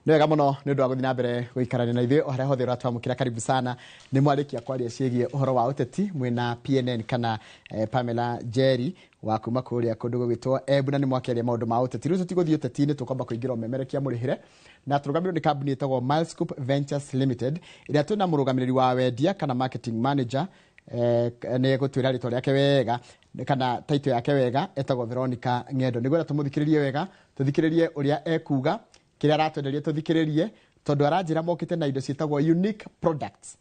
Nĩ wega mũno nĩ ũndũ wa gũthiĩ na mbere gũikarania na ithuĩ o harĩa hothe ũratwamũkĩra. Karibu sana. Nĩ mwarĩkia kwaria ciĩgiĩ ũhoro wa ũteti mwĩna PNN kana Pamela Njeri wa kuma kũrĩa kũndũ gũgĩtwo Embu, na nĩ mwakĩaria maũndũ ma ũteti. Rĩu tũtigũthiĩ ũteti-inĩ, tũkwamba kũingĩra ũmemerekia mũrĩhĩre, na tũrũgamĩrĩrwo nĩ kambuni ĩtagwo Milescope Ventures Limited, ĩrĩa twĩna mũrũgamĩrĩri wa wendia kana marketing manager. Nĩ egũtwĩra rĩtwa rĩake wega kana title yake wega, etagwo Veronica Ng'endo. Nĩngwenda tũmũthikĩrĩrie wega, tũthikĩrĩrie ũrĩa ekuga, kĩrĩa aratwenderia tũthikĩrĩrie, tondũ aranjĩra mokĩte na indo ciĩtagwo unique products,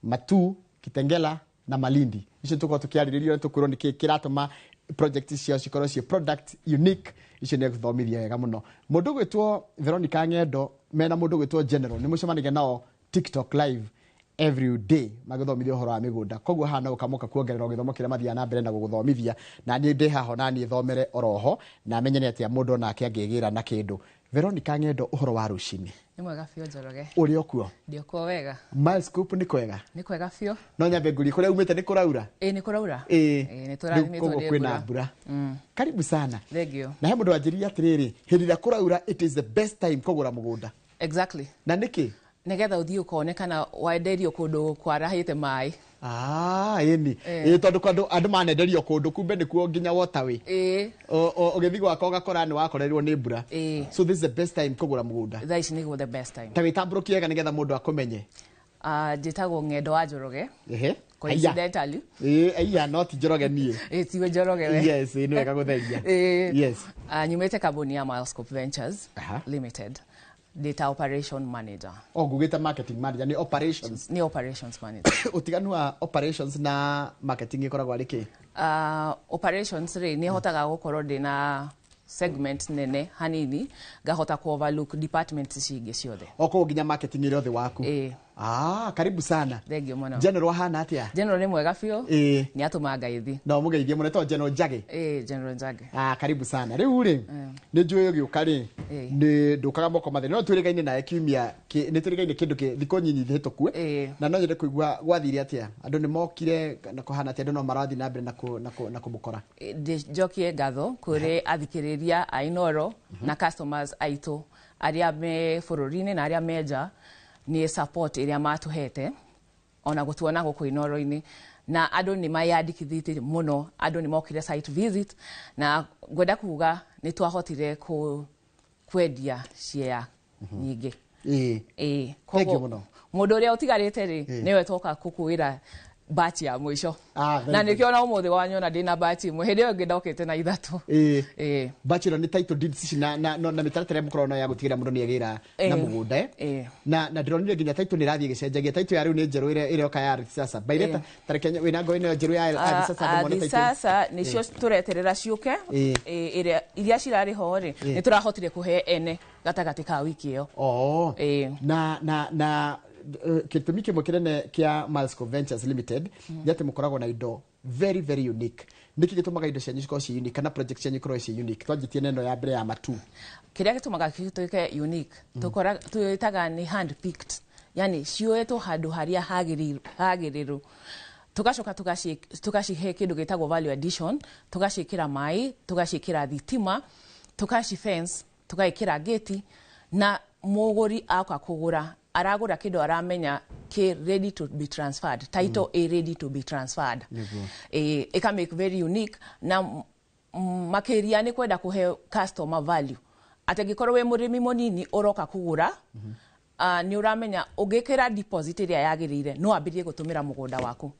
Matu, Kitengela na Malindi. Icio tũkorwo tũkĩarĩrĩria na tũkwĩrwo nĩkĩ kĩratũma project ciao cikorwo ciĩ product unique. Icio nĩ egũthomithia wega mũno mũndũ gwĩtwo Veronica Ng'endo mena mũndũ gwĩtwo General. Nĩ mũcemanagia nao TikTok live every day magĩthomithia ũhoro wa mĩgũnda, koguo haha no ũkamoka kuongerera gĩthomo kĩrĩa mathiaga na mbere na gũgũthomithia. Na niĩ ndĩ haha ona niĩ thomere oroho na menye nĩ atĩa mũndũ onake angĩgĩra na kĩndũ. Veronica Ng'endo, ũhoro wa rũcinĩ? Nĩ mwega biũ, Njoroge. Ũrĩ okuo? Ndĩ okuo wega. Milescope nĩ kwega? Nĩ kwega biũ. No nyambe ngũrie, kũrĩa umĩte nĩ kũraura? Ĩĩ, nĩ kũraura. Ĩĩ. Ĩĩ, nĩ tũrathimĩtwo koguo nĩ kwĩna mbura. mbura. Karibu sana. Thank you. Na he mũndũ wanjĩrire atĩrĩrĩ, hĩndĩ ĩrĩa kũraura, it is the best time kũgũra mũgũnda. Exactly. Na nĩkĩ? Nĩgetha ũthiĩ ũkone kana wenderio kũndũ kwarahĩte maĩ. Ah, ĩni. Ĩĩ, tondũ kwandũ andũ manenderio kũndũ kumbe nĩkuo nginya waterway. Ũgĩthiĩ gwaka ũgakora nĩ wakorerwo nĩ mbura. So this is the best time kũgũra mũgũnda. Thaa ici nĩguo the best time. Ta wĩtambũrũkie wega nĩgetha mũndũ akũmenye. Ah, njĩtagwo Ng'endo wa Njoroge. Ehe. Coincidentally. Ĩĩ, aiya, no ti Njoroge niĩ. Ĩĩ, tiwe Njoroge we. Yes, ĩĩ, nĩ wega gũtheria. Ĩĩ. Yes. Ah, nyumĩte kambuni ya Milescope Ventures Limited, ndĩ ta operation manager. O ngugĩte marketing manager, nĩ operations? Nĩ operations manager. Ũtiganu wa operations na marketing ĩkoragwo arĩ kĩ? Operations rĩ, nĩ hotaga gũkorwo ndĩ na segment nene hanini, ngahota ku overlook department ici ingĩ ciothe. O koguo nginya marketing ĩrĩ othe waku? Ĩĩ. Ah, karibu sana. Thank you mũno. General ahana atĩa? General nĩ mwega biũ. Nĩ atũma ngaithi. No mũgeithie mũno to General Njage. Ĩĩ, General Njage. Ah, karibu sana. Rĩu rĩ, nĩ njũĩ ũgĩũka rĩ, nĩ ndũkaga moko matheri, no twĩrĩgaine nawe kiumia nĩ twĩrĩgaine kĩndũ kĩ thikũ nyinyi hĩtũku. Na no nyende kũigua gwathire atĩa, andũ nĩ mokire na kũhana atĩa, andũ no marathiĩ na mbere na kũmũkora. Njokie ngatho kũrĩ athikĩrĩria a Inoro na customers aitũ arĩa me bũrũri-inĩ na arĩa me nja nĩ support ĩrĩa matũhete ona gũtuona gũkũ Inoro-inĩ. Na andũ nĩ mayandĩkithĩtie mũno, andũ nĩ mokire site visit, na ngwenda kuga nĩ twahotire kwendia share nyingĩ. Ĩĩ. Thank you Koguo mũno. Mũndũ ũrĩa ũtigarĩte rĩ, nĩwe twoka kũkwĩra batch ya mũico. Ah, very Na good. nĩkĩo ona ũmũthĩ wanyona ndĩna batch ĩmwe, hĩndĩ ĩyo ĩngĩ ndokĩte na ithatũ. Ĩĩ. Bachelor nĩ title deeds ici na mĩtaratara ĩrĩa mũkoragwo nayo ya gũtigĩrĩra mũndũ nĩ agĩra na mũgũnda, eh? Ĩĩ. Na ndĩronire nginya title nĩ ĩrathiĩ ĩgĩcenjagia. Title ya rĩu nĩ njerũ ĩrĩa ĩroka ya Ardhi Sasa. By letter, ta reke wĩna ngo ĩno njerũ ya Ardhi Sasa, andũ mone Ardhi title. Sasa nĩcio tũreterera ciũke. Ĩĩ. Ĩĩ, ĩrĩa iria cirarĩ ho rĩ, nĩ tũrahotire kũhe ene gatagatĩ ka wiki ĩyo. Oh. Ĩĩ. Na gĩtũmi kĩmwe kĩnene kĩa Milescope Ventures Limited nĩ atĩ mũkoragwo na indo very very unique. Nĩkĩ gĩtũmaga indo cianyu cikorwo ciĩ unique kana project cianyu ikorwo ciĩ unique? Twanjĩtie na ĩno ya mbere ya Matu. Kĩrĩa gĩtũmaga gĩtuĩke unique, tũkora twĩtaga nĩ hand picked, yani cioetwo handũ harĩa hagĩrĩru, tugacoka tugacihe kĩndũ gĩtagwo value addition, tugaciĩkĩra maĩ, tugaciĩkĩra thitima, tugaci fence, tũgekĩra gate, na mũgũri aoka kũgũra aragũra kĩndũ aramenya kĩ ready to be transferred, title ĩ ready to be transferred. Ĩ ĩka make very unique na makĩria nĩ kwenda kũhe customer value, atĩ angĩkorwo wĩ mũrĩmi mũnini ũroka kũgũra, nĩ ũramenya ũngĩkĩra deposit ĩrĩa yagĩrĩire no ambĩrĩrie gũtũmĩra mũgũnda waku.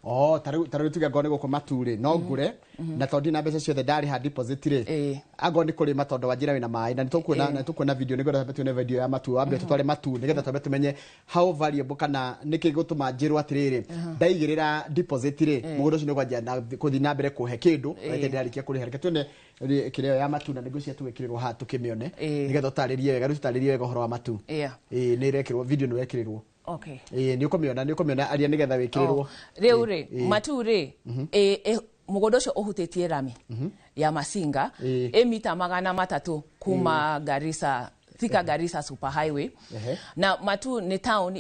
Oh, ta rĩu tuge ngorwo nĩ gũkũ Matu rĩ, no ngũre na tondũ ndina mbeca ciothe ndarĩha deposit rĩ, angorwo nĩ kũrĩma, tondũ wanjĩra wĩna maĩ na nĩtũkuona na nĩtũkuona video, nĩngwenda twambe tuone video ya Matu, wambe tũtware Matu nĩgetha twambe tũmenye how valuable kana nĩkĩ gũtũma njĩrwo atĩrĩrĩ, ndaigĩrĩra deposit rĩ, mũgũnda ũcio nĩũkwanjia na kũthiĩ na mbere kũhe kĩndũ reke ndĩrarĩkia kũrĩha. Reke tuone kĩrĩa ya Matu na nĩguo cia tũgĩkĩrĩrwo haha tũkĩmĩone nĩgetha ũtarĩrie wega. Rĩu tũtarĩrie wega ũhoro wa Matu. Ĩĩ, nĩ ĩrekĩrwo video, nĩ wekĩrĩrwo. Ĩĩ, nĩ ũkũmĩona, aria nĩgetha wĩkĩrĩrwo. Oh, rĩu rĩ, Matu rĩ, mũgũnda ũcio ũhutĩtie rami ya Masinga, ĩ mita 300 kuma Garissa, Thika Garissa super highway. Na Matu nĩ town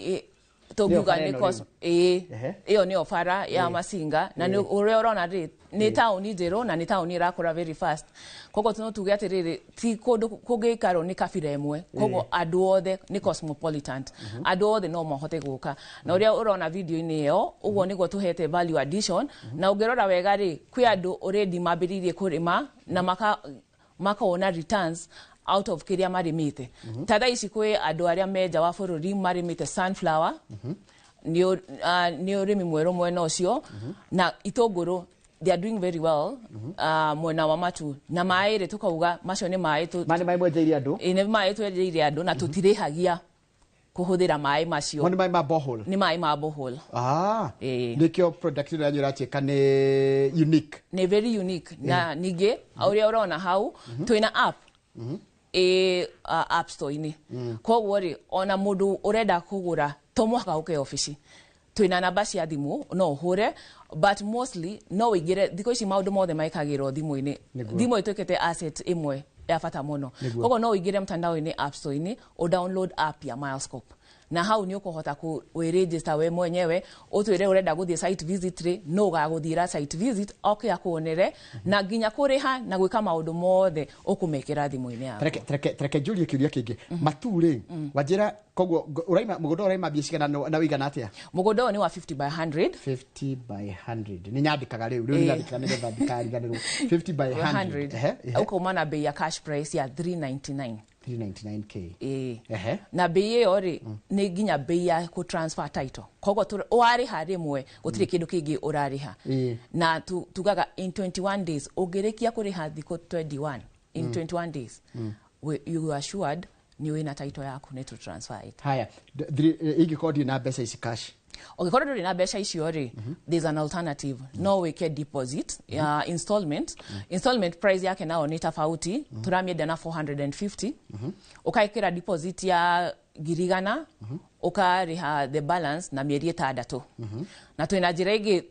Tũngiuga Nĩyo nĩ bara ĩno cos rĩu? ĩĩ. Ehe. Ĩyo nĩyo bara ya Masinga, na nĩ ũrĩa ũrona rĩ, nĩ taũni njerũ na nĩ taũni ĩrakũra very fast. Koguo no tuge atĩrĩrĩ, ti kũndũ kũngĩikarwo nĩ kabira ĩmwe, koguo andũ othe nĩ cosmopolitan, andũ othe no mahote gũka. Na ũrĩa ũrona video-inĩ ĩyo, ũguo nĩguo tũhete value addition. Na ũngĩrora wega rĩ, kwĩ andũ already mambĩrĩirie kũrĩma na makona returns out of kĩrĩa marĩmĩte. Ta thaa ici kwĩ andũ arĩa me nja wa bũrũri marĩmĩte sunflower, nĩ ũrĩmi mwerũ mwena ũcio, na itũngũrũ. They are doing very well mwena wa Matu. Na maĩ rĩ, tũkauga macio nĩ maĩ Ma nĩ maĩ mwenjeire andũ? Ĩ, nĩ maĩ twenjeire andũ na tũtirĩhagia kũhũthĩra maĩ macio. Mo nĩ maĩ ma borehole? Nĩ maĩ ma borehole. Ah. Ĩĩ. Nĩkĩo product ĩno yanyu ĩratuĩka nĩ unique. Nĩ very unique. Na ningĩ ũrĩa ũrona hau, twĩna app ĩ app store-inĩ. Koguo rĩ, ona mũndũ ũrenda kũgũra to mũhaka ũke obici, twĩna namba cia thimũ no ũhũre, but mostly no ũingĩre. Thikũ ici maũndũ mothe mekagĩrwo thimũ-inĩ. Thimũ ĩtuĩkĩte asset ĩmwe ya bata mũno. Koguo no ũingĩre mtandao-inĩ, app store-inĩ, ũ download app ya Milescope, na hau nĩ ũkũhota kwĩregister we mwenyewe, ũtwĩre ũrenda gũthiĩ site visit rĩ, no ũgagũthiĩra site visit oke akuonere, na nginya kũrĩha na gwĩka maũndũ mothe ũkũmekĩra thimũ-inĩ yaku. Tareke njũrie kĩũria kĩngĩ. Matu rĩ, wanjĩra koguo ũraima mũgũnda, ũraima mbia cigana na ũigana atĩa? Mũgũnda ũyũ nĩ wa 50 by 100. 50 by 100. Nĩ nyandĩkaga rĩu nĩ nyandĩkaga nĩgetha ndikariganĩrwo. 50 by 100. Ehe, ehe. Ũkauma na bei ya cash price ya 399. 399K? Ĩĩ. Ehe. Na bei ĩyo rĩ, nĩ nginya bei ya kũ transfer title, koguo warĩha rĩmwe, gũtirĩ kĩndũ kĩngĩ ũrarĩha. Na tugaga in 21 days, ũngĩrĩkia kũrĩha thikũ 21, in 21 days you are assured nĩ wĩna title yaku, nĩ to transfer it. Haya, ingĩkorwo ndirĩ na mbeca ici cash? Ũngĩkorwo ndũrĩ na mbeca icio rĩ, there's an alternative. No wĩke deposit ya installment. Installment price yake nao nĩ tofauti. Tũramĩendia na 450, ũkaĩkĩra deposit ya 100,000, ũkarĩha the balance na mĩeri 6. Na twĩna njĩra ĩngĩ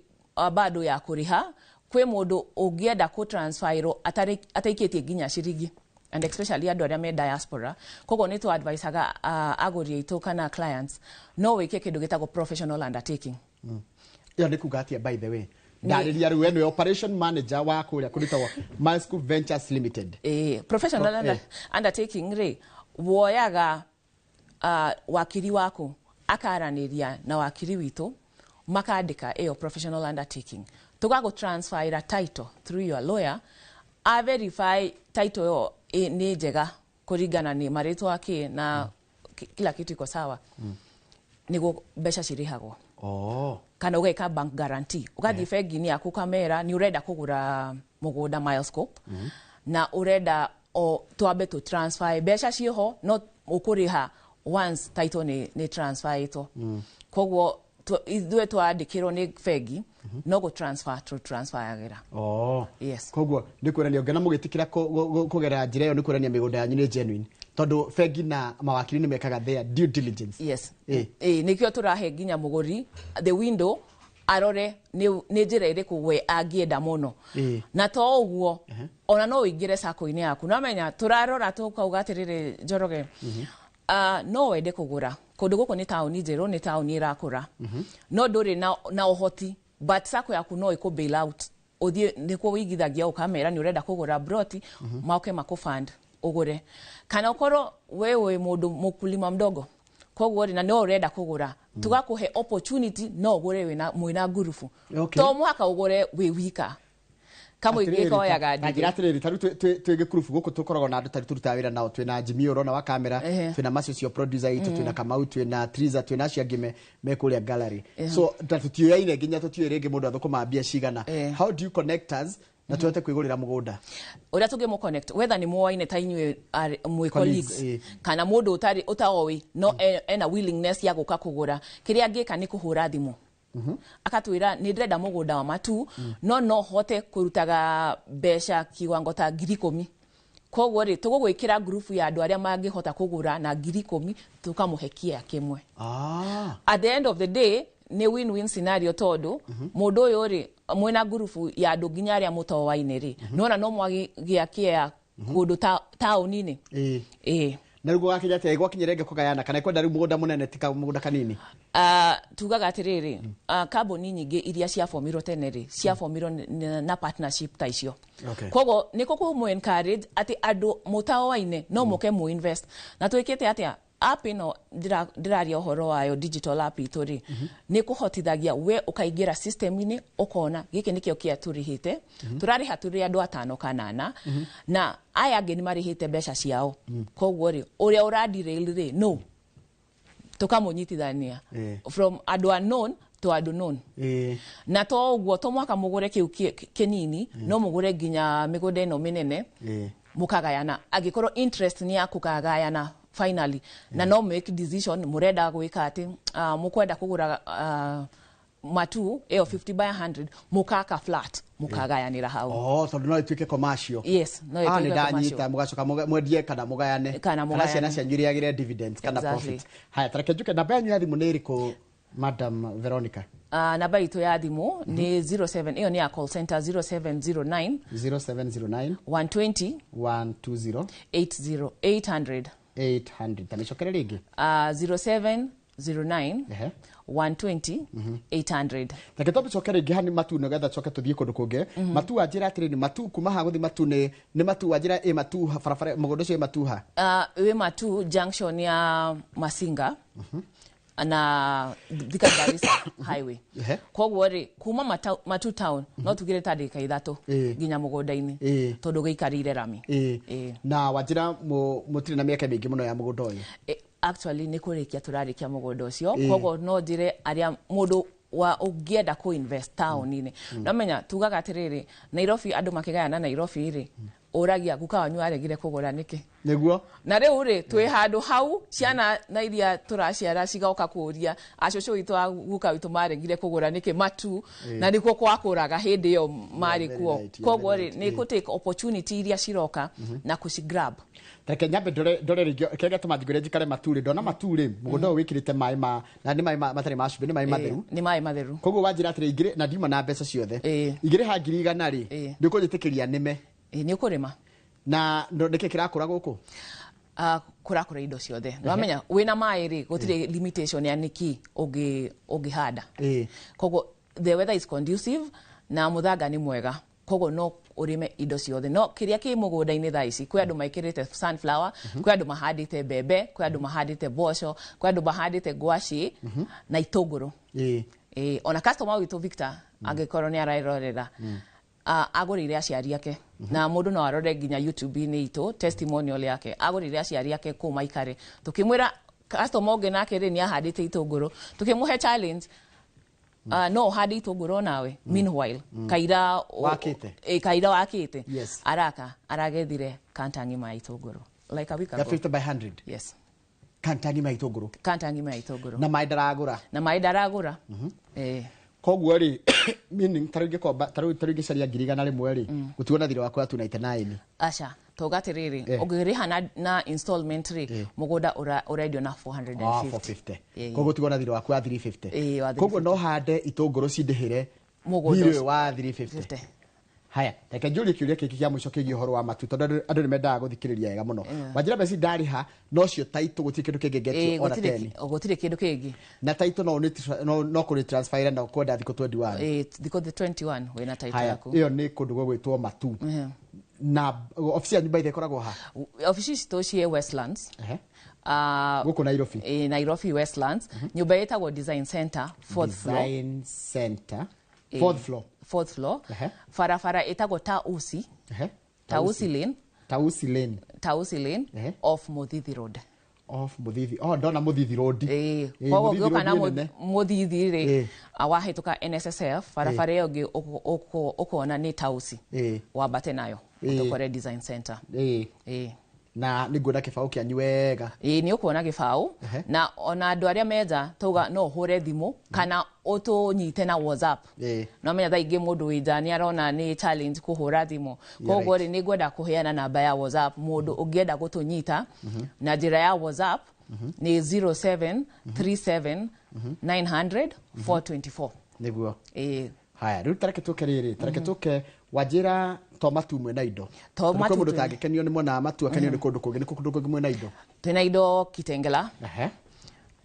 bado ya kũrĩha. Kwĩ mũndũ ũngĩenda kũ transferĩrwo ataikĩtie nginya ciringi, and especially andũ arĩa me diaspora. Koguo nĩ tũ advisaga agũri aitũ kana clients no wĩke kĩndũ gĩtagwo professional undertaking. Ĩyo nĩ kuga atĩa, by the way? Ndarĩria rĩu, ĩno operation manager wa kũrĩa kũrĩtagwo Milescope Ventures Limited. Professional undertaking rĩ, woyaga wakiri waku akaranĩria na wakiri witũ, makandĩka ĩyo professional undertaking, tũgagũ transferĩra title through your lawyer, a verify title ĩyo nĩ njega kũringana nĩ marĩtwa kĩ na kila kitu iko sawa, nĩguo mbeca cirĩhagwo. Kana ũgeka bank guarantee, ũgathiĩ bengi-inĩ yaku, ũkamera nĩ ũrenda kũgũra mũgũnda Milescope na ũrenda o twambe tũ transfer mbeca ciĩho, no ũkũrĩha once title nĩ transfer ĩtwo. Koguo ithuĩ twandĩkĩrwo nĩ bengi, no gũ transfer tũ transferagĩra. Yes. Koguo nĩ kuonania ũngĩona mũgĩtĩkĩra kũgerera njĩra ĩyo, nĩ kuonania mĩgũnda yanyu nĩ genuine, tondũ bengi na mawakiri nĩ mekaga their due diligence. Yes. Ĩ. Nĩkĩo tũrahe nginya mũgũri the window arore nĩ njĩra ĩrĩkũ we angĩenda mũno. Na to ũguo, ona no ũingĩre sacco-inĩ yaku. Namenya tũrarora tũkauga atĩrĩrĩ, Njoroge, no wende kũgũra kũndũ gũkũ, nĩ taũni njerũ, nĩ taũni ĩrakũra, no ndũrĩ na ũhoti, but sacco yaku no ĩkũ bail out. Ũthiĩ nĩkuo wĩigithagia, ũkamera nĩ ũrenda kũgũra broti, moke makũ fund ũgũre. Kana ũkorwo we wĩ mũndũ mũkulima mdogo, koguo rĩ, na no ũrenda kũgũra, tũgakũhe opportunity no ũgũre wĩna mwĩna ngurubu. To mũhaka ũgũre wĩ wika, kamũingĩ koyaga na njĩra atĩrĩrĩ, tarĩu twĩ gĩkurubu gũkũ, tũkoragwo na andũ tarĩu tũrutaga wĩra nao. Twĩna Jimmy ũrona wa kamera, twĩna Macio ũcio producer itũ, twĩna Kamau, twĩna Triza, twĩna acio angĩ me kũrĩa gallery. So na tũtiũyaine, nginya tũtiũĩ rĩngĩ mũndũ athũkũmaga mbia cigana. How do you connect us na tũhote kwĩgũrĩra mũgũnda? Ũrĩa tũngĩmũ connect, whether nĩ muoaine ta inyuĩ mwĩ Colleagues, colleagues, kana mũndũ ũtarĩ ũtaoĩ no ena willingness ya gũka kũgũra, kĩrĩa angĩka nĩ kũhũra thimũ akatwĩra nĩ ndĩrenda mũgũnda wa Matu, no hote kũrutaga mbeca kiwango ta 10,000. Koguo rĩ, tũgũgwĩkĩra ngurubu ya andũ arĩa mangĩhota kũgũra na 10,000, tũkamũhe kĩa kĩmwe. At the end of the day nĩ win-win scenario, tondũ mũndũ ũyũ rĩ, mwĩna ngurubu ya andũ nginya arĩa mũtoaine rĩ, nona no mwagĩa kĩa kũndũ taũni-inĩ. Ĩĩ. Na rĩu gwakinya atĩa, gwakinyĩra ĩngĩ kũgayana kana kwenda rĩu mũgũnda mũnene ti mũgũnda kanini? Tugaga atĩrĩrĩ, kambuni nyingĩ iria ciabomirwo tene rĩ, ciabomirwo na partnership ta icio. Koguo nĩ kũmũ encourage atĩ andũ mũtaoaine no mũke mũ invest. Na twĩkĩte atĩa, app ĩno ndĩraria ũhoro wayo, digital app itũ rĩ, nĩ kũhotithagia we ũkaingĩra system-inĩ, ũkona gĩkĩ nĩkĩo kĩa tũrĩhĩte, tũrarĩha tũrĩ andũ atano kana ana, na aya angĩ nĩ marĩhĩte mbeca ciao. Koguo rĩ, ũrĩa ũradirail rĩ, no tũkamũnyitithania from andũ unknown to andũ known. Na to ũguo, to mwaka mũgũre kĩu kĩnini, no mũgũre nginya mĩgũnda ĩno mĩnene, mũkagayana angĩkorwo interest nĩ ya kũkagayana finally. Na no make decision mũrenda gwĩka atĩ, mũkwenda kũgũra matu ĩyo 50 by 100, mũkaka flat, mũkagayanĩra hau. Oh, tondũ no ĩtuĩke commercial. Yes, no Ah, ĩtuĩke nĩ ndanyita. Commercial. Mũgacoka mwendie kana mũgayane. Kana mũgayane. Ciana cianyu irĩagĩre dividends kana profit. Haya, tareke njuke, namba yanyu ya thimũ nĩ ĩrĩkũ, Madam Veronica? Namba itũ ya thimũ nĩ 07, ĩyo nĩ ya call center, 0709 0709 120 120 80 800. 800. Tanĩcokere rĩngĩ. 0709 120 800. Reke twambe coke rĩngĩ hani matu, nĩgetha coke tũthiĩ kũndũ kũngĩ. Matu, wanjĩra atĩrĩrĩ, matu kuma haha gũthiĩ matu nĩ matu, wanjĩra ĩ matu barabara, mũgũnda ũcio ĩ matu ha? Wĩ Matu junction ya Masinga na Thika Garissa highway. Koguo rĩ, kuma Matu town no tugire ta ndagĩka 3 nginya mũgũnda-inĩ, tondũ gĩikarĩire rami. Na wanjĩra mũtirĩ na mĩaka mĩingĩ mũno ya mũgũnda ũyũ? Actually nĩ kũrĩkia tũrarĩkia mũgũnda ũcio. Koguo no njĩre arĩa mũndũ wa ũngĩenda kũ invest taũni-inĩ, nomenya tugaga atĩrĩrĩ, Nairobi andũ makĩgayana Nairobi rĩ, ũragia guka wanyu aregire kũgũra nĩkĩ? Nĩguo. Na rĩu rĩ, twĩ handũ hau, ciana na iria tũraciara cigoka kũria acũcũ witũ a guka witũ maregire kũgũra nĩkĩ matu, na nĩkuo kwakũraga hĩndĩ ĩyo marĩ Very kuo. right, you're Koguo very rĩ, nĩ kũ take opportunity iria ciroka na kũci grab. Reke nyambe ndore rĩngĩ kĩrĩa gĩatũma njigũre njikare maturĩ. Ndona maturĩ mũgũnda ũyũ wĩkĩrĩte maĩ ma, na nĩ maĩ matarĩ ma cumbĩ, nĩ maĩ matheru. Nĩ maĩ matheru. Koguo wanjĩra atĩrĩ, ingĩrĩ na ndiuma na mbeca ciothe, ingĩrĩha 100,000 rĩ, nĩ ũkũnjĩtĩkĩria nĩme? Nĩ ũkũrĩma. Na nĩkĩ kĩrakũra gũkũ? Kũrakũra indo ciothe. Nĩwamenya wĩna maĩ rĩ, gũtirĩ limitation ya nĩkĩ ũngĩhanda. Koguo the weather is conducive na mũthanga nĩ mwega, koguo no ũrĩme indo ciothe. No kĩrĩa kĩ mũgũnda-inĩ thaa ici, kwĩ andũ maikĩrĩte sunflower, kwĩ andũ mahandĩte mbembe, kwĩ andũ mahandĩte mboco, kwĩ andũ mahandĩte ngwacĩ na itũngũrũ. Ona customer witũ Victor, angĩkorwo nĩ arerorera, agũrĩire aciari ake, na mũndũ no arore nginya YouTube-inĩ itũ testimonial yake. Agũrĩire aciari ake kũu maikare. Tũkĩmwĩra customer ũngĩ nake rĩ, nĩ ahandĩte itũngũrũ, tũkĩmũhe challenge, no ũhande itũngũrũ nawe meanwhile kaira Wakĩte. Kaira wakĩte. Araka aragethire kanta ng'ima ya itũngũrũ like a week Ya ago. 50 by 100? Yes. Kanta ng'ima ya itũngũrũ? Kanta ng'ima ya itũngũrũ. Na maĩ ndaragũra? Na maĩ ndaragũra. Koguo rĩ, meaning ta rĩu ingĩkomba, ta rĩu ingĩcaria 100,000 rĩ, gũtigwo na thirĩ wakwa wa 299? Aca, tuga atĩrĩrĩ, ũngĩrĩha na installment rĩ, mũgũnda ũrendio na 450. Ah, 450. Koguo tigwo na thirĩ waku wa 350? Ĩĩ, wa Koguo 350. no hande itũngũrũ cindĩhĩre Mũgũnda thirĩ ũcio. ũyũ wa 350? 50. Haya, reke njũrie kĩũria kĩngĩ kĩa mũico kĩgiĩ ũhoro wa matu, tondũ andũ nĩ mendaga gũthikĩrĩria wega mũno. Wanjĩra mbeca ndarĩha nocio taitũ, gũtirĩ kĩndũ kĩngĩ ngetio ona Gũtirĩ 10? Gũtirĩ kĩndũ kĩngĩ. Na taitũ no kũrĩ transfer na kwenda thikũ 21? Ĩĩ, thikũ 21 wĩna title Haya, yaku. ĩyo nĩ kũndũ gũgwĩtwo matu. Na obici yanyu baithe ĩkoragwo ha? Obici citũ ciĩ Westlands. Gũkũ Nairobi? Ĩĩ, Nairobi Westlands, nyũmba ĩtagwo Design Center, fourth floor. Design Center, fourth floor. Fourth floor. Barabara ĩtagwo Tausi. Tausi Lane. Tausi Lane. Tausi Lane, off Muthithi Road. Off Muthithi. Oh, ndona Muthithi Road. Koguo Muthithi ũngĩũka na Road nĩ nene. Muthithi rĩ, wahĩtũka NSSF, barabara ĩyo ĩngĩ ũkona nĩ Tausi, wambate nayo ũtũkore Design Center. Na nĩ nguona kĩbaũ kĩanyu wega. Ĩĩ, nĩ ũkuona gĩbaũ. Na ona andũ arĩa menja tauga no ũhũre thimũ kana ũtũnyite na WhatsApp. No menya thaa ingĩ mũndũ wĩ nja nĩ arona nĩ challenge kũhũra thimũ. Koguo rĩ, nĩ ngwenda kũheana namba ya WhatsApp, mũndũ ũngĩenda gũtũnyita na njĩra ya WhatsApp nĩ 0737 900 424. Nĩguo. Ĩĩ. Haya, rĩu tareke tũke rĩrĩ, tareke tũke, wanjĩra to matu mwena indo. To Tondũ kwĩ matu mũndũ twĩna. ũtangĩkenio nĩ mwena wa matu, akenio nĩ kũndũ kũngĩ, nĩ kũndũ kũngĩ mwena indo? Twina indo Kitengela. Ehe.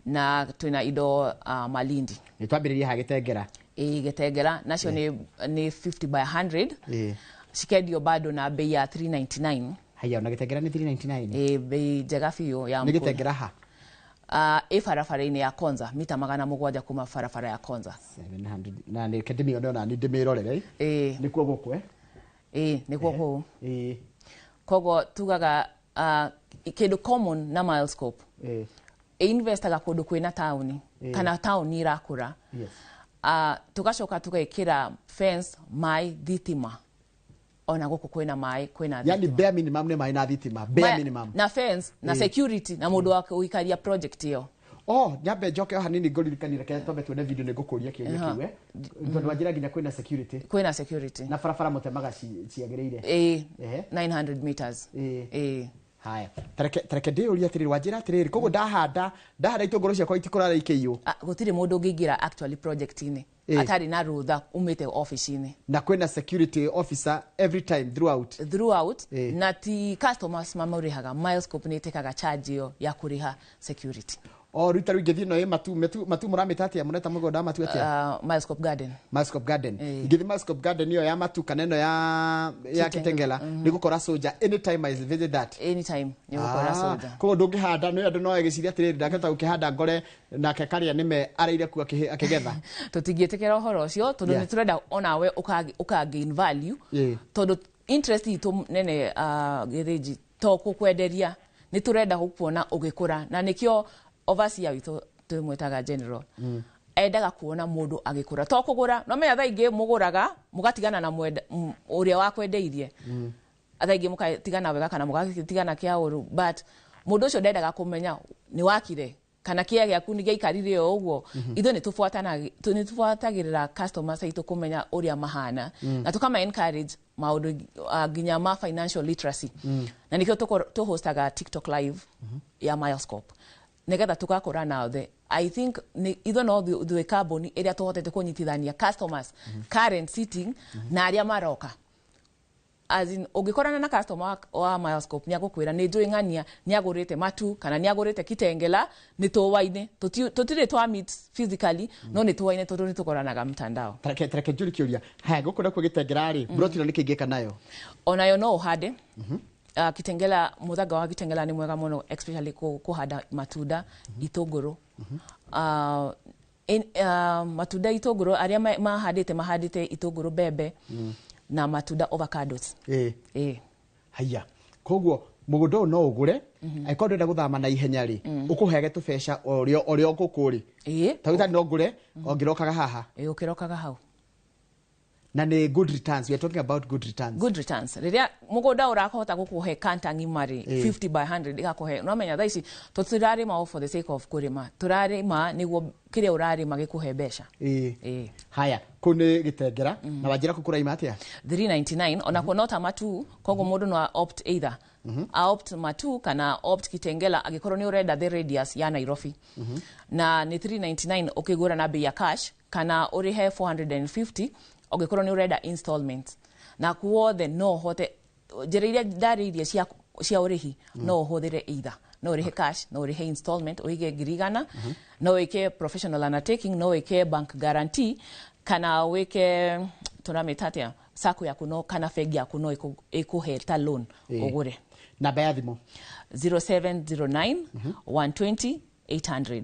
Na twina indo Malindi. Nĩ twambĩrĩrie ha Gĩtengera. Ĩ, Gĩtengera nacio nĩ 50 by 100. Ĩ. Cikendio bado na bei ya 399. Haya, ona Gĩtengera nĩ 399? Ĩ, bei njega biũ ya Nĩ mũkũrũ. Gĩtengera ha? Ĩ barabara-inĩ ya Konza, mita 700 kuma barabara ya Konza. 700 na nĩ reke ndĩmĩone ona ni ndĩmĩrorere. Ĩ. Nĩkuo gũkũ, eh? Ĩ, nĩkuo kũu. Ĩ. Koguo tugaga kĩndũ common na Milescope, investaga kũndũ kwĩna taũni kana taũni irakũra. Tugacoka tugekĩra fence, maĩ, thitima. Ona gũkũ kwĩna maĩ, kwĩna Yani thitima. bare minimum nĩ maĩ na thitima, bare minimum. Na fence na security na mũndũ wa gũikaria project ĩyo. Oh, nyambe njoke o hanini ngũririkanie, reke twambe tuone video nĩ ngũkũria kĩũria kĩu, eh, tondũ wanjĩra nginya kwĩna security. Kwĩna security. Na barabara mũtemaga ciagĩrĩire? Ĩ. Ehe. 900 meters. Ĩ. Ĩ. Haya, tareke ndĩyũrie atĩrĩrĩ, wanjĩra atĩrĩrĩ, koguo ndahanda itũngũrũ ciakwa itikũrara ikĩiywo? Ah, gũtirĩ mũndũ ũngĩingĩra actually project-inĩ atarĩ na rũtha umĩte office-inĩ. Na kwĩna security officer every time throughout? Throughout. Ĩ. Na ti customers mamũrĩhaga, Milescope nĩ ĩtĩkaga charge ĩyo ya kũrĩha security. O rĩu ta rĩu ingĩthiĩ no ĩ matu matu mũramĩta atĩa, mũreta mũgũnda wa matu atĩa? Milescope Garden. Milescope Garden. Ĩ. Ingĩthiĩ Milescope Garden ĩyo ya matu kana ĩno ya Kitengela. Kitengela, nĩ gũkora soldier anytime I visit that? Anytime nĩ ũgũkora soldier. Koguo ndũngĩhanda nĩ andũ no agĩciria atĩrĩrĩ, ndangĩhota gũkĩhanda ngore nake karĩa nĩme araire kuo akĩgetha. Tũtingĩtĩkĩra ũhoro ũcio tondũ nĩ tũrenda onawe ũka gain value, tondũ interest itũ nene, Gĩthĩnji, to gũkwenderia, nĩ tũrenda gũkuona ũgĩkũra, na nĩkĩo overseer witũ twĩmwĩtaga general endaga kuona mũndũ agĩkũra, to kũgũra. No menya thaa ingĩ mũgũraga mũgatigana na ũrĩa wakwendeirie, thaa ingĩ mũgatigana wega kana mũgatigana kĩa ũru, but mũndũ ũcio ndendaga kũmenya nĩ wakire kana kĩa gĩaku nĩ gĩaikarire o ũguo. Ithuĩ nĩ tũbuatagĩrĩra customers aitũ kũmenya ũrĩa mahana na tũkama encourage maũndũ nginya ma financial literacy, na nĩkĩo tũhostaga TikTok live ya Milescope nĩgetha tũgakũra nao. The I think ithuĩ no ithuĩ kambuni ĩrĩa tũhotete kũnyitithania customers current sitting na arĩa maroka. As in, ũngĩkorana na customer wa Milescope, nĩ agũkwĩra nĩ njũĩ ng'ania nĩ agũrĩte matu kana nĩ agũrĩte Kitengela, nĩ tũwaine. Tũtirĩ twa meet physically, no nĩ tũwaine tondũ nĩ tũkoranaga mtandao. Tareke njũrie kĩũria. Haya, gũkũ nakuo Gĩtengera rĩ, mburoti ĩno nĩ kĩngĩka nayo? Onayo no ũhande. Kitengela, mũthanga wa Kitengela nĩ mwega mũno, especially kũhanda matunda, itũngũrũ, matunda, itũngũrũ. Arĩa mahandĩte itũngũrũ, mbembe na matunda, avocados. Ĩ. Ĩ. Haya, koguo mũgũnda ũyũ no ũgũre angĩkorwo ndũrenda gũthama na ihenya rĩ, ũkũheage tũbeca o ũrĩa ngũkũ rĩ? Ĩ. Ta rĩu no ngũre o ngĩrokaga haha? Ĩ, ũkĩrokaga hau. Na nĩ good returns, we are talking about good returns. Good returns. Rĩrĩa mũgũnda ũrakũhota gũkũhe kanta ng'ima rĩ, 50 by 100 ĩgakũhe, no menya thaa ici tũtirarĩma o for the sake of kũrĩma, tũrarĩma nĩguo kĩrĩa ũrarĩma gĩkũhe mbeca. Ĩ. Ĩ. Haya, kũu nĩ Gĩtengera, na wanjĩra kũu kũraima atĩa? 399 onakuo no ta matu. Koguo mũndũ no a opt either a opt matu kana opt Kitengela angĩkorwo nĩ ũrenda the radius ya Nairobi. Na nĩ 399 ũkĩgũra na bei ya cash, kana ũrĩhe 450 ũngĩkorwo nĩ ũrenda installment. Na kuothe no ũhote njĩra iria ndarĩirie cia ũrĩhi, no ũhũthĩre either no ũrĩhe cash, no ũrĩhe installment ũige 100,000, no wĩke professional undertaking, no wĩke bank guarantee, kana wĩke tũramĩta atĩa, sacco yaku no kana bengi yaku no ĩkũhe ta loan ũgũre. Namba ya thimũ? 0709 120 800.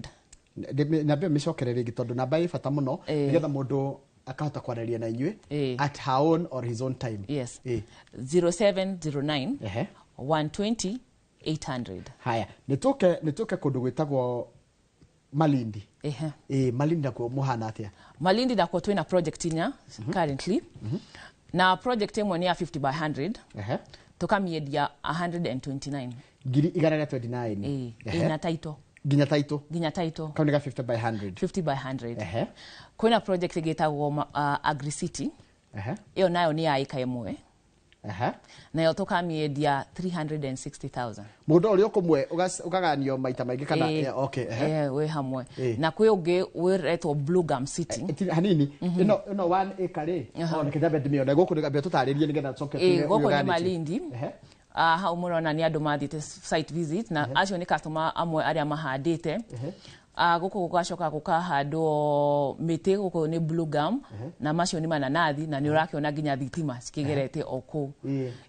Namba ĩyo mĩcokere rĩngĩ tondũ namba ĩ bata mũno, nĩgetha mũndũ akahota kwaranĩria na inyuĩ at her own or his own time. Yes. Ĩ. 0709 120 800. Haya, nĩ tũke kũndũ gwĩtagwo Malindi. Ehe. Ĩ, Malindi nakuo mũhana atĩa? Malindi nakuo twĩna project inya currently, na project ĩmwe nĩ ya 50 by 100. Tũkamĩendia 129. 129,000? Ĩ. Ĩna title. Nginya title? Nginya title. Kau nĩ ga 50 by 100? 50 by 100. Kwĩna project ĩngĩ ĩtagwo Agri City. Ĩyo nayo nĩ ya ĩka ĩmwe. Nayo tũkamĩendia 360,000. Mũgũnda ũrĩa ũkũmwe ũkaganio maita maingĩ kana? Ĩ. Yeah, okay, ehe. Eh, wĩ hamwe. Ĩ. Na kwĩ ũngĩ wĩretwo Blue Gum City. Hanini, ĩno 1 acre rĩ, o reke nyambe ndĩmĩone gũkũ, nĩ ambia tũtarĩrie nĩgetha tũcoke Ĩ, tuge gũkũ nĩ ũyũganĩtie. Malindi. Hau mũrona nĩ andũ mathiĩte site visit, na acio nĩ customer amwe arĩa mahandĩte. Gũkũ gũgacoka gũkahandwo mĩtĩ, gũkũ nĩ blue gum, na macio nĩ mananathi, na nĩ ũrakĩona nginya thitima cikĩgerete o kũu.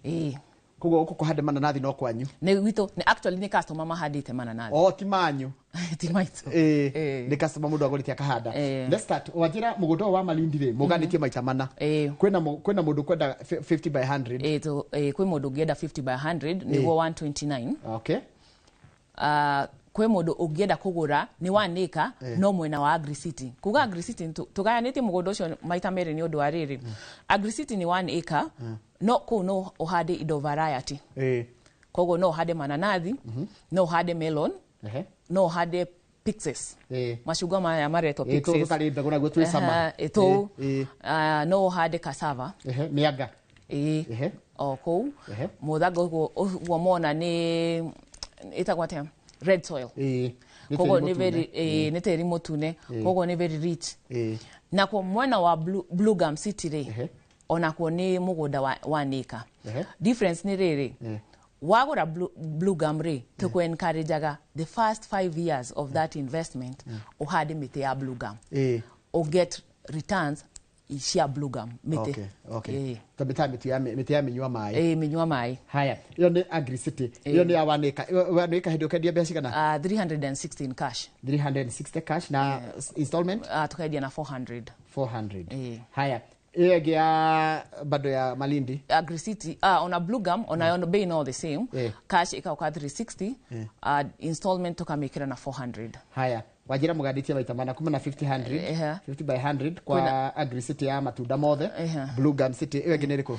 Ĩĩ. Koguo gũkũ kũhande mananathi no kwanyu? Nĩ gwitũ, nĩ actually nĩ customer mahandĩte mananathi. O ti manyu? Ti maitũ. Ĩĩ, nĩ customer, mũndũ agũrĩte akahanda. Let's start. Wanjĩra mũgũnda ũyũ wa Malindi rĩ, mũganĩtie maita mana. Kwĩna mũndũ kwenda 50 by 100. Ĩĩ, kwĩ mũndũ ũngĩenda 50 by 100, nĩguo 129. Kwĩ mũndũ ũngĩenda kũgũra nĩ 1 acre, no mwena wa Agricity. Kuga Agricity, tũgayanĩtie mũgũnda ũcio maita merĩ nĩ ũndũ wa rĩrĩ, Agricity nĩ 1 acre, no kũu no ũhande indo variety. Koguo no ũhande mananathi, no ũhande melon, no ũhande pixies, macungwa maya maretwo pixies. Tũkarĩ mbegũ naguo twĩ cama. Tũu. No ũhande cassava. Mĩanga. Ĩĩ. O kũu. Mũthanga ũguo ũguo mona nĩ ĩtagwo atĩa, red soil. Nĩ Koguo tĩri nĩ mũtune. very, nĩ tĩri mũtune, koguo nĩ very rich. Nakuo mwena wa Blue Gum City rĩ, onakuo nĩ mũgũnda wa 1 acre. Difference nĩ rĩrĩ, wagũra Blue Gum rĩ, tũkũ encourageaga the first 5 years of that investment ũhande mĩtĩ ya Blue Gum, ũget returns cia Blue Gum mĩtĩ. Okay. Ta mĩtĩ ya mĩnyua maĩ. Ĩĩ, mĩnyua maĩ. Haya, ĩyo nĩ Agricity. Ĩyo nĩ ya 1 acre. Ĩyo 1 acre hĩndĩ ũkendia mbeca cigana? 360 in cash. 360 cash, na installment? Tukaendia na 400. 400. Ĩĩ. Haya, ĩyo ĩngĩ ya bado ya Malindi? Agricity, ona Blue Gum, ona mm. bei no the same. Cash ikauka 360, installment tukamĩkĩra na 400. Haya, wanjĩra mũgandĩtie maita mana, kuma na 50 100, 50 by 100 kwa Agricity ya matunda mothe. Blue Gum City, ĩyo ĩngĩ nĩ ĩrĩkũ?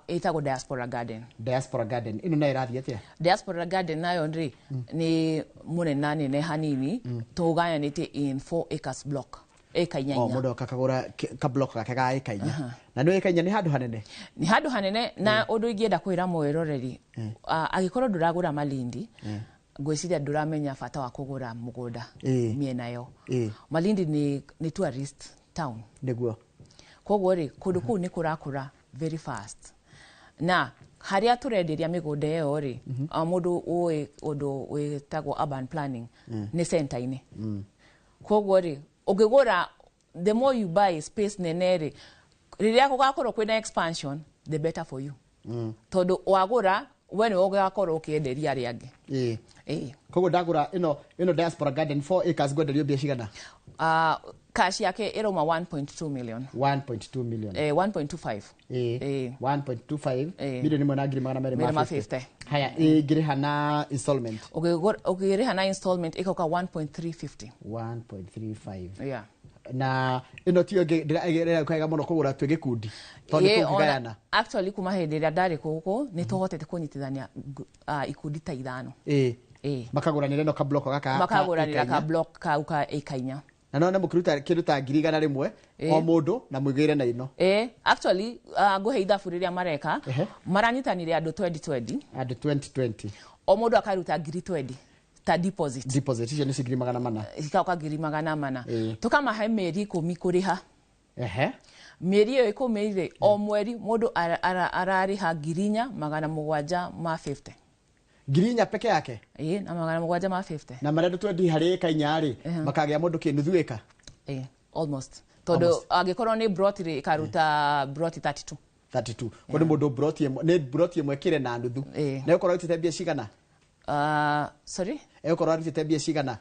Ĩtagwo Diaspora Garden. Diaspora Garden ĩno nayo ĩrathiĩ atĩa? Diaspora Garden nayo rĩ, nĩ mũnene nene hanini, tũgayanĩtie in 4 acres block, ĩka inya. O Inya. Mũndũ akagũra kablock gake ga ĩka 4, na nĩ ĩka 4 nĩ handũ hanene. Nĩ handũ hanene, na ũndũ ingĩenda kwĩra mwĩroreri, angĩkorwo ndũragũra Malindi, ngwĩciria ndũramenya bata wa kũgũra mũgũnda mĩena yo. Malindi nĩ tourist town. Koguo rĩ, kũndũ kũu nĩ kũrakũra very fast, na harĩa tũrenderia mĩgũnda ĩyo rĩ, mũndũ ũĩ ũndũ wĩtagwo urban planning, nĩ center-inĩ. Koguo rĩ, ũngĩgũra, the more you buy space nene rĩ, rĩrĩa gũgakorwo kwĩna expansion, the better for you, tondũ wagũra we nĩwe ũgakorwo ũkĩenderia arĩa angĩ. Ĩĩ. Koguo ndagũra ĩno Diaspora Garden 4 acres, ngwenderio mbia cigana? Cash yake ĩrauma 1.2 million. 1.2 million. 1.25. 1.25, 1,200,000 Merĩ ma ma 50. 50. Haya, ĩngĩrĩha na installment? Ũkĩrĩha na installment ĩkoka 1.350. 1.35. Yeah. Na ĩno tiyo ĩrĩa mũno kũgũra twĩ gĩkundi, tondũ nĩ Ĩĩ, tũngĩgayana. Actually kuma hĩndĩ ĩrĩa ndarĩ gũkũ, nĩ tũhotete kũnyitithania ikundi ta ithano. Makagũranĩra ĩno kabloko gaka ka Makagũranĩra ĩka ka inya. block kau ka ĩka 4. Na none mũkĩruta kĩndũ ta 100,000 o mũndũ na mũigĩre na ĩno. Actually, ngũhe ithabu rĩrĩa mareka. Maranyitanire andũ 2020. Andũ 2020. O mũndũ akaruta ngiri 20 ta deposit. Deposit icio nĩ 400,000. Ikaũka 400,000. Tũkamahe mĩeri 10 kũrĩha. Mĩeri ĩyo 10 rĩ, o mweri mũndũ ararĩha 4,750. 4,000 peke yake? Ĩĩ, na 750. Na marĩa andũ 20 harĩ ĩka 4 rĩ, makagĩa mũndũ kĩ nuthu ĩka. Ĩĩ, almost, tondũ angĩkorwo nĩ broti rĩ, ĩkaruta broti 32. 32 ko nĩ mũndũ broti ĩmwe, nĩ broti ĩmwe kĩre na nuthu. Na ĩgũkorwo arutĩte mbia cigana? Sorry? Ĩgũkorwo arutĩte mbia cigana?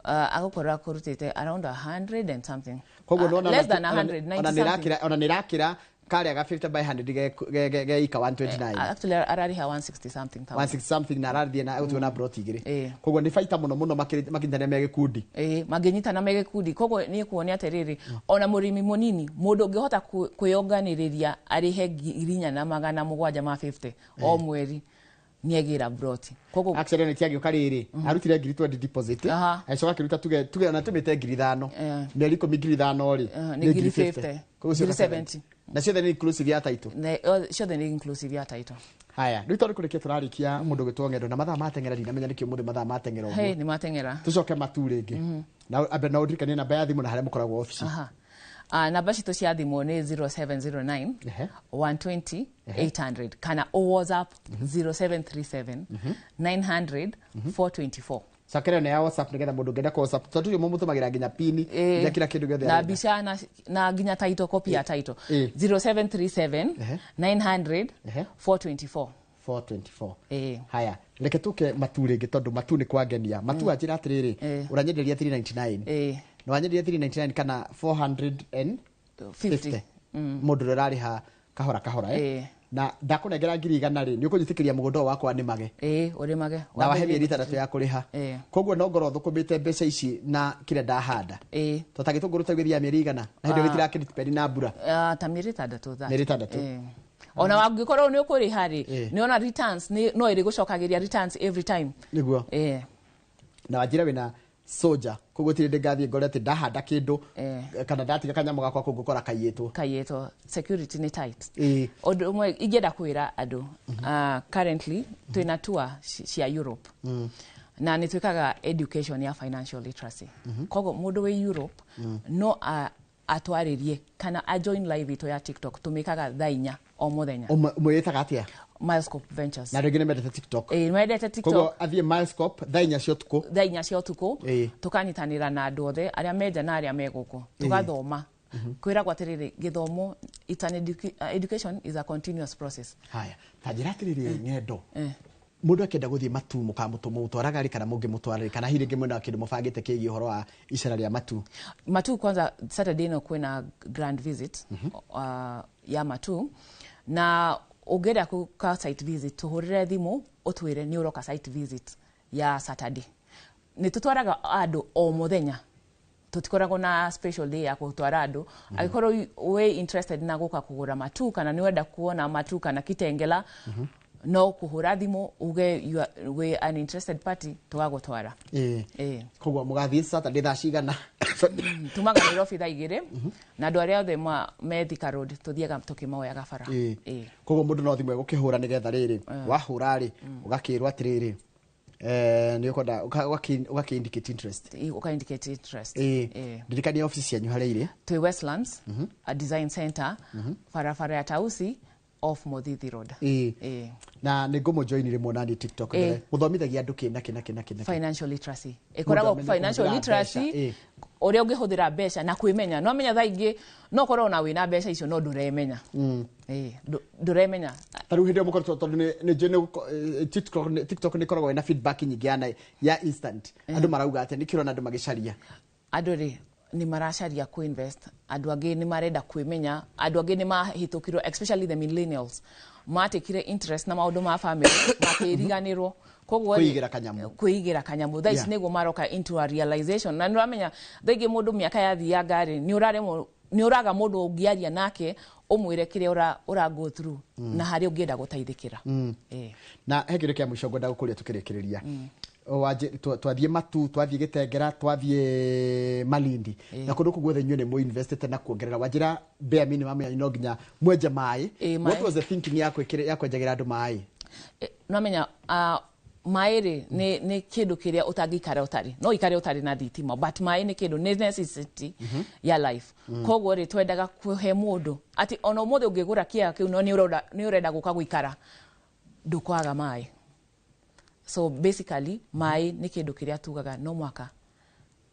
Agũkorwo akũrutĩte around 100 and something. Koguo nona less than 100, 90 ona something. nĩrakĩra, ona nĩrakĩra karĩa ga 50 by 100 ge ika 129. Actually ararĩha 160 something thousand. 160 something, na arathiĩ na egũtigwo na broti igĩrĩ. Koguo nĩ baita mũno mũno makĩnyitanĩra me gĩkundi. Ĩĩ, mangĩnyitana me gĩkundi. Koguo niĩ kuonia atĩrĩrĩ, ona mũrĩmi mũnini, mũndũ ũngĩhota kwĩyonganĩrĩria arĩhe 4,750 o mweri, nĩegĩra broti. Koguo Actually nĩ tiagĩũka rĩrĩ, arutire ngiri 20 deposit, agĩcoka akĩruta, tuge ona tũmĩte 5,000, mĩeri 10, 5,000 rĩ, nĩ ngiri 50. Koguo cio Ngiri 70. 70. Na ciothe nĩ inclusive ya title? Ciothe nĩ inclusive ya title. Haya, rĩu tondũ kũrĩkia tũrarĩkia, mũndũ gwĩtwo ng'endo na mathaa mateng'era, ndinamenya nĩkĩ ũmũthĩ mathaa mateng'era Hey, ũguo. nĩ mateng'era. Tũcoke matu rĩngĩ na ambe na ũndirikanie namba ya thimũ na harĩa mũkoragwo obici. Aha. Namba citũ cia thimũ nĩ 0709 120 800 kana o WhatsApp 0737 900 424. Cokera ĩno ya WhatsApp nĩgetha mũndũ ũngĩenda kũ WhatsApp, tondũ tũrĩ mũmũtũmagĩra nginya pini, nginya kila kĩndũ gĩothe na arenda. Mbica na nginya title, copy ya title. 0737 900 424. 424. Ĩĩ. Haya, reke tuke Matu rĩngĩ, tondũ Matu nĩ kwangenia. Matu anjĩra atĩrĩrĩ, ũranyenderia 399 na wanyenderia 399 kana 450 50. Mũndũ ũrĩa ũrarĩha kahora kahora, eh? Na ndakũnengera 100,000 rĩ, nĩ ũkũnyitĩkĩria mũgũnda ũyũ wakwa nĩmage Ĩĩ, ũrĩmage. Na wahe mĩeri 6 ya kũrĩha. Koguo no ngorwo thũkũmĩte mbeca ici na kĩrĩa ndahanda, to ta gĩtũngũrũ ta gĩthiaga mĩeri 100, na hĩndĩ ĩyo gĩtirakĩdepend na mbura. Ah, ta mĩeri 6 that. Mĩeri 6. Ĩĩ. Ona wangĩkorwo nĩ ũkũrĩha rĩ, nĩ ona returns no ĩrĩ gũcokagĩria returns every time. Nĩguo. Na wanjĩra wĩna soja, koguo tirĩ ndĩ ngathiĩ ngore atĩ ndahanda kĩndũ kana ndatiga kanyamũ gakwa kũu ngũkora kaiyĩtwo. Kaiyĩtwo. Security nĩ tight. Ũndũ ũmwe ingĩenda kwĩra andũ, currently twĩna tour cia Europe na nĩ twĩkaga education ya financial literacy. Koguo mũndũ wĩ Europe no atwarĩrie kana a join live itũ ya TikTok. Tũmĩkaga thaa 4 o mũthenya. Mwĩĩtaga atĩa? Milescope Ventures. Na andũ aingĩ nĩ mendete TikTok. Ĩĩ, mendete TikTok. Koguo athiĩ Milescope thaa 4 cia ũtukũ. Thaa 4 cia ũtukũ. Tũkanyitanĩra na andũ othe arĩa menja na arĩa me gũkũ, tũgathoma. Kwĩragwo atĩrĩrĩ, gĩthomo, it's an education is a continuous process. Haya, ta njĩra atĩrĩrĩ, ng'endo, mũndũ akĩenda gũthiĩ Matu, mũkamũtwaraga rĩ, kana mũngĩmũtwara rĩ, kana hihi rĩngĩ mwena wa kĩndũ mũbangĩte kĩgiĩ ũhoro wa icera rĩa Matu? Matu kwanza, Saturday ĩno kwĩna grand visit ya Matu, na ũngĩenda gũka site visit, tũhũrĩre thimũ ũtwĩre nĩ ũroka site visit ya Saturday. Nĩ tũtwaraga andũ o mũthenya, tũtikoragwo na special day ya gũtwara andũ. Angĩkorwo wĩ interested na gũka kũgũra Matu, kana nĩ wenda kuona Matu kana Kitengela, no kũhũra thimũ uge you are, wĩ an interested party, tũgagũtwara. Ĩĩ. Koguo mũgathiĩ Saturday thaa cigana? Tumaga Nairobi thaa 2, na andũ arĩa othe me Thika Road tũthiaga tũkĩmoyaga bara. Ĩĩ. Koguo mũndũ no thimũ egũkĩhũra, nĩgetha rĩrĩ wahũra rĩ, ũgakĩrwo atĩrĩrĩ, nĩ ũkwenda ũgakĩ indicate interest. Ĩĩ, ũka indicate interest. Ĩĩ. Ndirikania ofici cianyu harĩa irĩ. Twĩ Westlands, a design center, barabara ya Tausi off Muthithi Road. Ĩĩ. Na nĩ ngũmũjoin rĩmwe nani TikTok. Mũthomithagia andũ kĩ na kĩ na kĩ na kĩ na kĩ? Financial literacy ĩkoragwo Mũndũ amenye financial kũhũthĩra literacy, mbeca, ĩĩ. Ũrĩa ũngĩhũthĩra mbeca na kwĩmenya. No menya thaa ingĩ no ũkorwo na wĩna mbeca icio no ndũremenya. Ĩĩ, ndũremenya. Ta rĩu hĩndĩ ĩyo mũkoretwo, tondũ nĩ njũĩ TikTok nĩ ĩkoragwo ĩna feedback nyingĩ ya instant, andũ marauga atĩa? Nĩkĩ ũrona andũ magĩcaria? Andũ rĩ, nĩ maracaria kũ-invest, andũ angĩ nĩ marenda kwĩmenya, andũ angĩ nĩ mahĩtũkirwo, especially the millennials matikire interest na maũndũ ma family makĩriganĩrwo. Koguo rĩ, Kwĩigĩra kanyamũ. Kwĩigĩra kanyamũ thaa ici nĩguo maroka into a realization. Na nĩ ũramenya thaa ingĩ mũndũ mĩaka yathianga rĩ, nĩ ũraremwo, nĩ ũraga mũndũ ũngĩaria nake ũmwĩre kĩrĩa ũra go through na harĩa ũngĩenda gũteithĩkĩra. Ĩĩ. Na he kĩndũ kĩa mũico ngwenda gũkũria tũkĩrĩkĩrĩria. Twathiĩ Matu, twathiĩ Gĩtengera, twathiĩ Malindi, na kũndũ kũu guothe inyuĩ nĩ mũinvestĩte na kuongerera. Wanjĩra bare minimum yanyu no nginya mwenje maĩ. Ĩĩ, What maĩ. was the thinking ya ya kwenjagĩra andũ maĩ? Nwamenya maĩ rĩ, nĩ kĩndũ kĩrĩa ũtangĩikara ũtarĩ. No ikare ũtarĩ na thitima, but maĩ nĩ kĩndũ nĩ necessity ya life. Koguo rĩ, twendaga kũhe mũndũ atĩ ona ũmũthĩ ũngĩgũra kĩea kĩu, no nĩ ũrenda gũka gũikara, ndũkwaga maĩ. So basically maĩ nĩ kĩndũ kĩrĩa tugaga no mwaka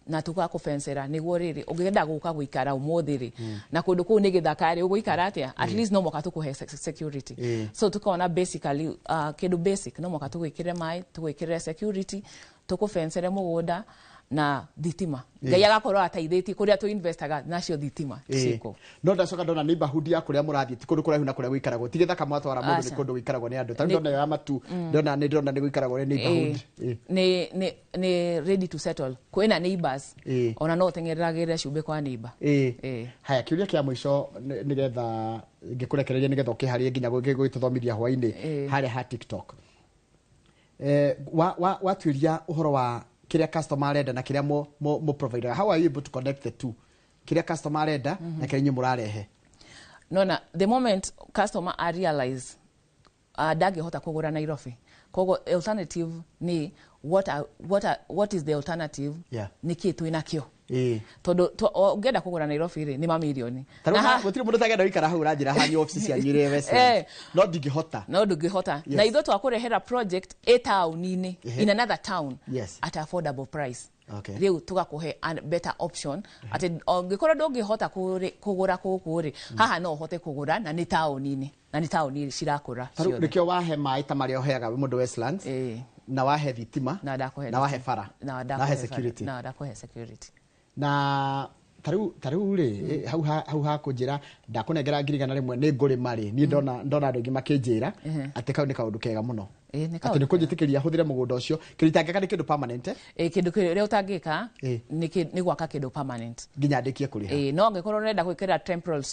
na tũgakũbensera, nĩguo rĩrĩ ũngĩenda gũka gũikara ũmũthĩ rĩ, na kũndũ kũu nĩ gĩthaka rĩ, ũgũikara atĩa? At least no mwaka tũkũhe security. So tukona basically kĩndũ basic no mwaka tũgwĩkĩre maĩ, tũgwĩkĩre security, tũkũbensere mũgũnda na thitima. Ngai agakorwo ateithĩtie kũrĩa tũ-investaga nacio thitima ciĩkuo. No ndacoka ndona neighborhood ya kũrĩa mũrathiĩ ti kũndũ kũraihu na kũrĩa gũikaragwo, ti gĩthaka mwatwara mũndũ, nĩ Aca. kũndũ gũikaragwo nĩ andũ. Ta rĩu ndona ĩyo ya Matu, ndona nĩ ndĩrona nĩ gũikaragwo nĩ neighborhood. Nĩ ready to settle, kwĩna neighbors. Ona no ũteng'eragĩre cumbĩ kwa neighbor. Haya, kĩũria kĩa mũico nĩgetha ngĩkũrekereria, nĩgetha ũkĩharĩrie nginya gũgĩtũthomithia hwainĩ harĩa ha TikTok. Watuĩria ũhoro wa kĩrĩa customer arenda na kĩrĩa mo provider, how are you able to connect the two, kĩrĩa customer arenda na kĩrĩa inyuĩ mũrarehe? Nona the moment customer a realize ndangĩhota kũgũra Nairobi, koguo alternative ni what is the alternative? Nĩ kĩ twĩ nakĩo? Tondu ũngĩenda kũgũra Nairobi rĩ, nĩ mamirioni. Ta rĩu gũtirĩ mũndũ ũtangĩenda gũikara hau ũranjĩra hanyu obici cianyu irĩ Westlands. No ndingĩhota. No ndũngĩhota. Na ithuĩ twakũrehera project ĩ taũni-inĩ, in another town, at affordable price. Rĩu tũgakũhe a better option atĩ ũngĩkorwo ndũngĩhota kũgũra gũkũ rĩ, haha no ũhote kũgũra, na nĩ taũni-inĩ, na nĩ taũni cirakũra Ta rĩu ciothe. Nĩkĩo wahe maĩ ta marĩa ũheaga mũndũ Westlands, na wahe thitima, Na ndakũhe na wahe bara, na na wahe ndakũhe bara, security. Na ndakũhe security. Na ta rĩu rĩ, hau hakũnjĩra ndakũnengera 100,000 nĩ ngũrĩma rĩ, niĩ ndona andũ aingĩ makĩnjĩra atĩ kau nĩ kaũndũ kega mũno. Ĩĩ, nĩ atĩ nĩ kaũndũ. Kũnjĩtĩkĩria hũthĩre mũgũnda ũcio, kĩndũ itangĩka nĩ kĩndũ permanent, eh? Ĩ, kĩndũ kĩrĩa ũtangĩka nĩ gwaka kĩndũ permanent nginya ndĩkie kũrĩha. Ĩ, no angĩkorwo ũrenda gwĩkĩra temporal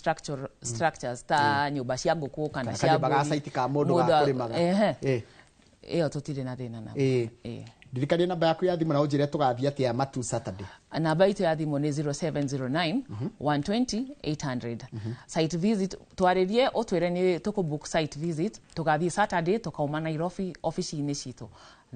structures ta nyũmba cia ngũkũ kana Kana cia kanyũmba ga mbũri, site ka mũndũ ga kũrĩmaga. Ehe. Ĩyo tũtirĩ na thĩna naguo. Ndirikania namba yaku ya thimũ na ũnjĩre tũgathiĩ atĩa Matu Saturday. Namba itũ ya thimũ nĩ 0709 120 800. Site visit, twarĩrie ũtwĩre nĩ tũkũbook site visit. Tũgathiĩ Saturday, tũkauma Nairobi obici-inĩ citũ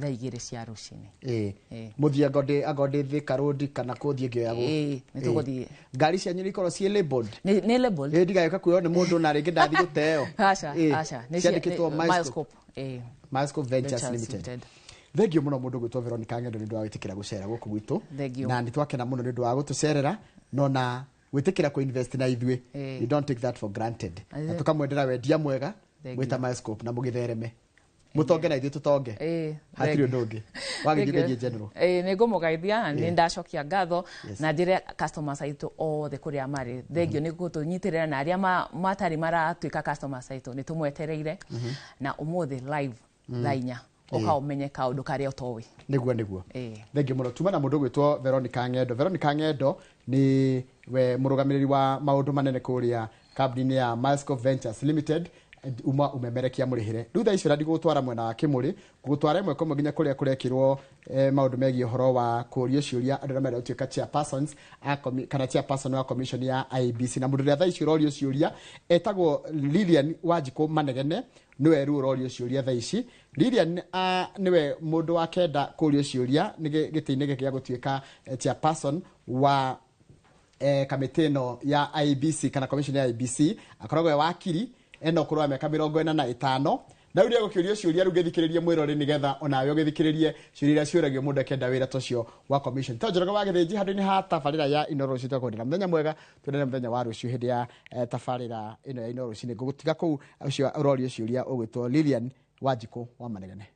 thaa 2 cia rũcinĩ. Mũthiĩ anga ndĩ Thika Road kana kũthiĩ ngĩoyagwo? Ĩ, nĩ tũgũthiĩ. Ngari cianyu nĩ ikorwo ciĩ labeled? Nĩ labeled. Ĩ, ndigagĩũka kuoywo nĩ mũndũ na rĩngĩ ndathiĩ gũteo. Aca, aca. Nĩ Ciandĩkĩtwo nĩ Milescope. Milescope. Ĩ. Milescope Ventures Ventures Limited. Limited. Thengio mũno mũndũ gwĩtwo Veronica Ng'endo nĩ ũndũ wa gwĩtĩkĩra gũcera gũkũ gwitũ. Thengio. Na nĩ twakena mũno nĩ ũndũ wa gũtũcerera no na gwĩtĩkĩra kũ invest na ithuĩ. You don't take that for granted. Na tũkamwendera wendia mwega Thank you. mwĩta Milescope na mũgĩthereme, mũtonge na ithuĩ tũtonge. Hatirĩ Thank ũndũ ũngĩ wagĩthiĩ ũgeithie general. Ĩ, nĩ ngũmũgeithia na nĩ ndacokia ngatho na njĩre customers aitũ othe kũrĩa marĩ thengio nĩ gũtũnyitĩrĩra, na arĩa matarĩ maratuĩka customers aitũ nĩ tũmwetereire na ũmũthĩ live thaa 4 ũka ũmenye kaũndũ karĩa ũtoĩ. Nĩguo. Thengio mũno. Tuma na mũndũ gwĩtwo Veronica Ng'endo. Veronica Ng'endo nĩ we mũrũgamĩrĩri wa maũndũ manene kũrĩa kambuni-inĩ ya Milescope Ventures Limited, uma umemerekia mũrĩhĩre. Rĩu thaa ici ũrĩa ndigũgũtwara mwena wa Kĩmũrĩ, ngũgũtwara ĩmwe kwa ĩmwe nginya kũrĩa kũrekĩrwo maũndũ megiĩ ũhoro wa kũũrio ciũria andũ arĩa marenda gũtuĩka chairpersons kana chairperson wa commission ya IEBC. Na mũndũ ũrĩa thaa ici ũrorio ciũria etagwo Lilian Wanjikũ Manegene, nĩwe rĩu ũrorio ciũria thaa ici. Lilian nĩwe mũndũ wa kenda kũũrio ciũria nĩ gĩtĩ-inĩ gĩkĩ gĩa gũtuĩka chairperson wa kamĩtĩ ĩno ya IEBC kana commission ya IEBC. Akoragwo e wakiri, ena ũkũrũ wa mĩaka 45, na rĩu nĩegũkĩũrio ciũria. Rĩu ngĩthikĩrĩrie mwĩrore nĩgetha onawe ũgĩthikĩrĩrie ciũria iria ciũragio mũndũ akĩenda wĩra ta ũcio wa commission. To Njoroge wa Gĩthĩnji handũ-inĩ ha tabarĩra ya Inooro rũciũ. Twakwendera mũthenya mwega, tuonane mũthenya wa rũciũ hĩndĩ ya tabarĩra ĩno ya Inooro rũcinĩ. Ngũgũtiga kũu ũcio ũrorio ciũria ũgwĩtwo Lilian Wanjikũ wa Manegene.